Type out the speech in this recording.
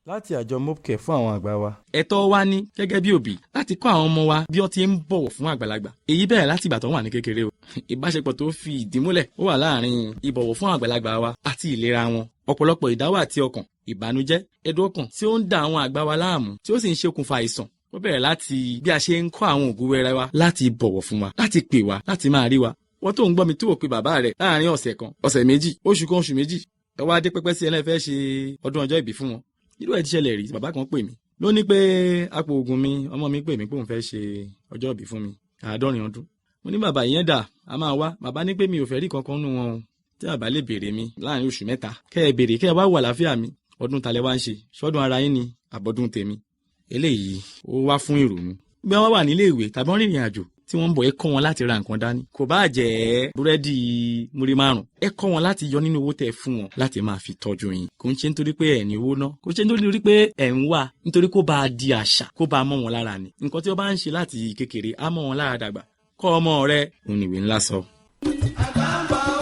Láti àjọ Mopcare fún àwọn àgbà wa. Ẹ̀tọ́ wa ní gẹ́gẹ́ bí òbí láti kọ́ àwọn ọmọ wa bí wọ́n ti ń bọ̀wọ̀ fún àgbàlagbà. Èyí bẹ̀rẹ̀ láti ìgbà tó wà ní kékeré o. Ìbáṣepọ̀ tó fi ìdí múlẹ̀ ó wà láàrin ìbọ̀wọ̀ fún àgbàlagbà wa àti ìlera wọn. Ọ̀pọ̀lọpọ̀ ìdáwà àti ọkàn, ìbànújẹ́, ẹ̀dùn ọkàn tí ó ń da àwọn àgbà wa láàmú, tí ó sì ń ṣokùnfà àìsàn, ó bẹ̀rẹ̀ láti bí a ṣe ń kọ́ àwọn ògùn wẹrẹ wa láti bọ̀wọ̀ fún wa, láti pè wá, láti máa rí wa. Wọ́n tó ń gbọ́ mi tó ò pe bàbá rẹ̀ láàrin ọ̀sẹ̀ kan, ọ̀sẹ̀ 2, oṣù kan, oṣù 2, ẹ wá dé pẹ́pẹ́ sí ẹlẹ́fẹ́ ṣe ọdún ọjọ́ ìbí fún wọn. Irú ẹ̀ ti ṣẹlẹ̀ rí. Bàbá kan pè mí ló ní pé àpò oògùn mi, ọmọ mi pè mí pé òun fẹ́ ṣe ọjọ́ ìbí fún mi, 70 ọdún. Mo ní bàbá ìyẹn dà, a máa wá. Bàbá ní pé mi ò fẹ́ rí kankan nù wọn o, tí bàbá lè béèrè mi láàrin oṣù 3, kẹ́ ẹ béèrè, kẹ́ ẹ wá wà láfíà mi. Ọdún talẹ̀ wá ń ṣe, ṣọ́dún ara yín ni àbọ̀dún tèmi? Eléyìí ó wá fún ìrònú. Bí wọ́n wà nílé ìwé tàbí wọ́n rìnrìn àjò tí wọ́n ń bọ̀, ẹ kọ́ wọn láti ra nǹkan dání. Kò bá jẹ́ búrẹ́dì múrí 5, ẹ kọ́ wọn láti yọ nínú owó tẹ́ fún wọn láti máa fi tọ́jú yín. Kò ń ṣe nítorí pé ẹ̀ ní owó ná, kò ń ṣe nítorí pé ẹ̀ ń wà, nítorí kó bá a di àṣà, kó bá a mọ́ wọn lára ni. Nǹkan tí wọ́n bá ń ṣe láti kékeré á mọ́ wọn lára dàgbà. Kọ́ ọmọ rẹ, òun nìwé ńlá sọ. Àgbà ń bọ̀.